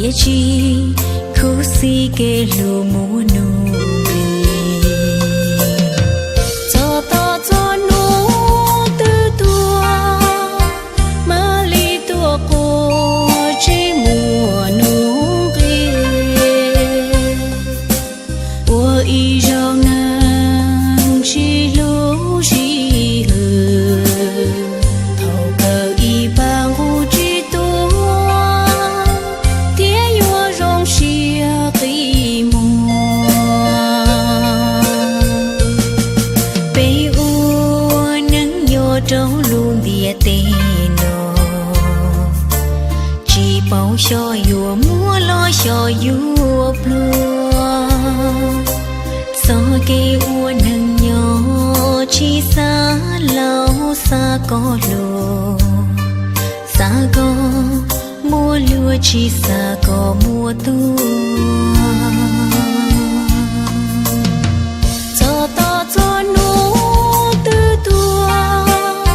Tsis khuv xim kev hlub muaj nuj nqis. Txog tom txog hnub twb tuag, mam li tuaj quaj tsis muaj nuj nqis. Ua ib zaug neeg sib hlub sib hwm, thaum kawg ib pab nqus tsis tuag, thiab yuav zoo siab qi muag. Peb ua neeg nyob rau lub ntiaj teb no, tsis paub xyov yuav muaj los xyov yuav pluag. Txoj kev ua neeg nyob tsis xav laus xav kom hluas, xav kom muaj luag tsis xav kom muaj tuag. Txog tom txog hnub twb tuag,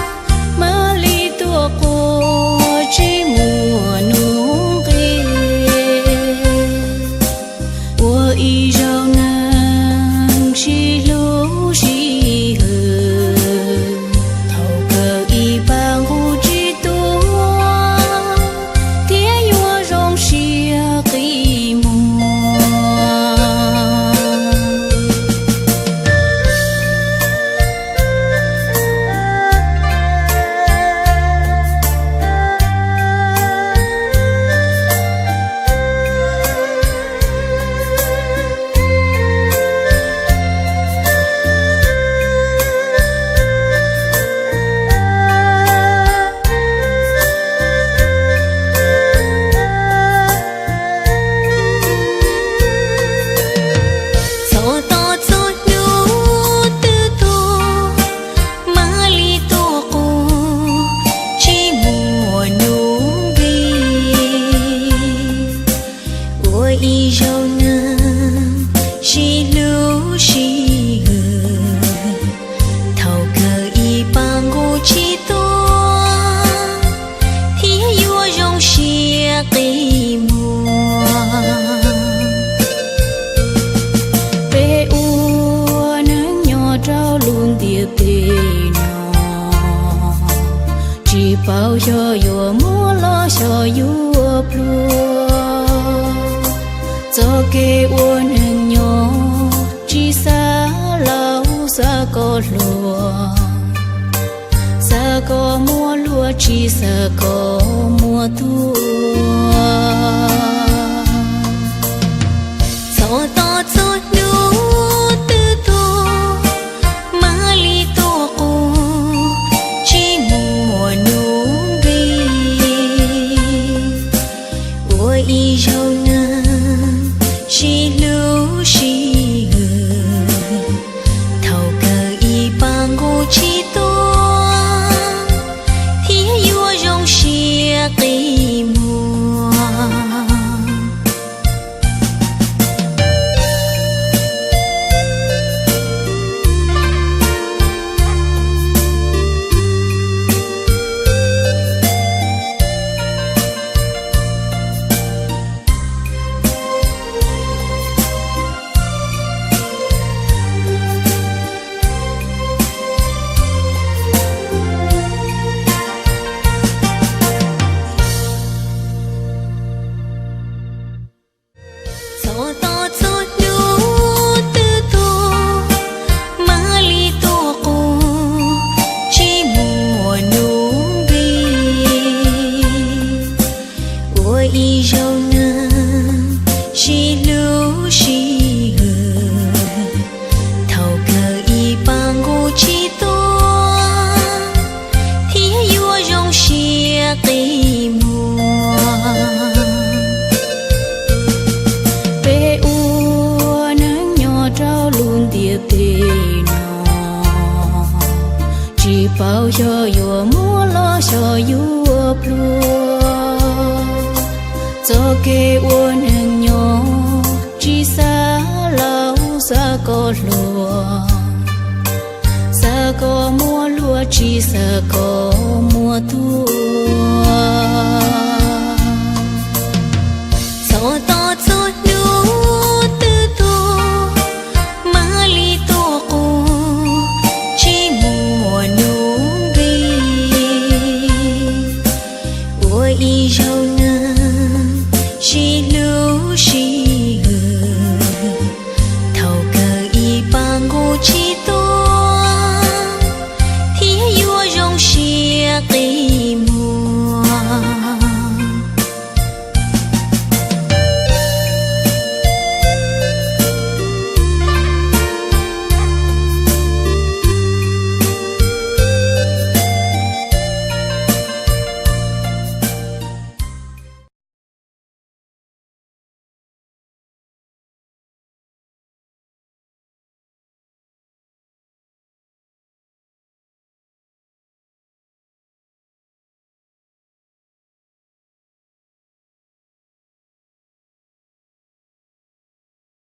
mam li tuaj quaj tsis muaj nuj nqis. Ua ib zaug neeg sib hlub sib hwm, thaum kawg ib pab nqus tsis tuag, thiab yuav zoo siab qi muag. Txog tom txog hnub twb tuag, mam li tuaj quaj tsis muaj nuj nqis. Ua ib zaug neeg sib hlub sib hwm, thaum kawg ib pab nqus tsis tuag, thiab yuav zoo siab qi muag. Peb ua neeg nyob rau lub ntiaj teb no, tsis paub xyov yuav muaj los xyov yuav pluag. Txoj kev ua neeg nyob tsis xav laus xav kom hluas, xav kom muaj luag tsis xav kom muaj tuag. Txog tom txog hnub twb tuag, mam li tuaj quaj tsis muaj nuj nqis. Ua ib zaug neeg sib hlub sib hwm, thaum kawg ib pab nqus tsis tuag, thiab yuav zoo siab qi muag. Txog tom txog hnub twb tuag, mam li tuaj quaj tsis muaj nuj nqis. Ua ib zaug neeg sib hlub sib hwm, thaum kawg ib pab nqus tsis tuag, thiab yuav zoo siab qi muag. Peb ua neeg nyob rau lub ntiaj teb no, tsis paub xyov yuav muaj los xyov yuav pluag. Txoj kev ua neeg nyob tsis xav laus xav kom hluas, xav kom muaj luag tsis xav kom muaj tuag. Tos txog hnub twb tuag, mam li tuaj quaj, tsis muaj nuj nqis. Ua ib zaug neeg sib hlub sib